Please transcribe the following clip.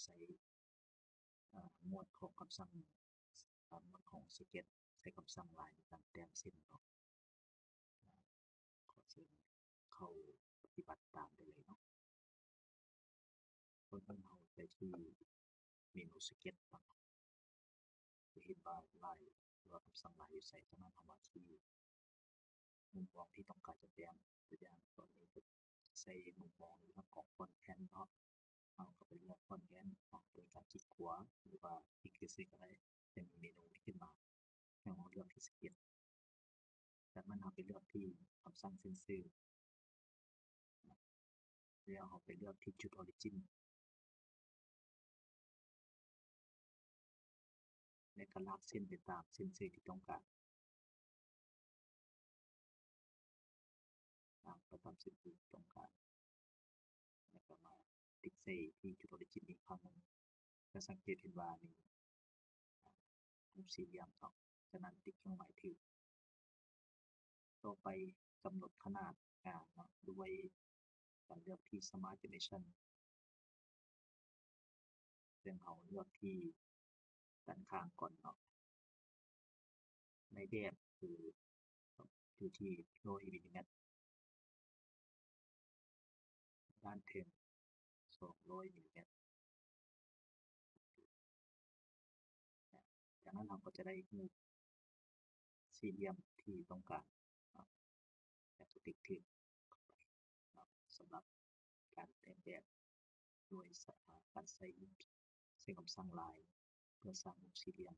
ໃຊ້ ອາ ໝວດຂອງຄຳສັ່ງ ອາ ໝວດຂອງ Sketch ໃຊ້ຄຳສັ່ງ Line ໃນການແຕ້ມເສັ້ນເນາະ. ຂໍເຊີນເຂົ້າປະຕິບັດຕາມໄດ້ເລີຍເນາະ. ເບື້ອງຕົ້ນເຮົາໄປທີ່ເມນູ Sketch ເນາະ. ຈະເຫັນວ່າ Line ຫຼືວ່າຄຳສັ່ງ Line ຢູ່ໃສ, ຈາກນັ້ນເຮົາມາທີ່ມຸມມອງທີ່ຕ້ອງການຈະແຕ້ມ. ຕົວຢ່າງຕອນນີ້ກໍໃຊ້ມຸມມອງໃນເລື່ອງຂອງ Front Panel ເນາະ, ເຮົາກໍໄປເລືອກ Front Panel ເນາະ ໂດຍການຄລິກຂວາ ຫຼືວ່າຄລິກຊື່ໆກໍໄດ້, ຈະມີເມນູນີ້ຂຶ້ນມາ ໃຫ້ເຮົາເລືອກທີ່ Sketch. ຈາກນັ້ນເຮົາໄປເລືອກທີ່ຄຳສັ່ງເສັ້ນຊື່ ແລ້ວເຮົາໄປເລືອກທີ່ຈຸດ Origin ແລ້ວກໍລາກເສັ້ນໄປຕາມເສັ້ນຊື່ທີ່ຕ້ອງການ, ລາກໄປຕາມເສັ້ນຊື່ທີ່ຕ້ອງການ ແລ້ວກໍມາຕິກໃສ່ທີ່ຈຸດ Origin ອີກຄັ້ງໜຶ່ງ. ຈະສັງເກດເຫັນວ່າມີຮູບສີ່ຫຼ່ຽມເນາະ, ຈາກນັ້ນຕິກເຄື່ອງໝາຍຖືກ. ຕໍ່ໄປກຳນົດຂະໜາດງານເນາະ ດ້ວຍການເລືອກທີ່ Smart Dimension ເຊິ່ງເຮົາເລືອກທີ່ດ້ານຂ້າງກ່ອນເນາະ. ໃນແບບຄື ຢູ່ທີ່ຮ້ອຍມິນລິແມັດ, ດ້ານເທິງສອງຮ້ອຍມິນລິແມັດ. ຈາກນັ້ນເຮົາກໍຈະໄດ້ຮູບສີ່ຫຼ່ຽມທີ່ຕ້ອງການເນາະ ແລ້ວກໍຕິກຖືກເຂົ້າໄປເນາະ. ສຳລັບການແຕ່ງແບບໂດຍສາມາດການໃຊ້ ໃຊ້ຄຳສັ່ງ Line ເພື່ອສ້າງຮູບສີ່ຫຼ່ຽມ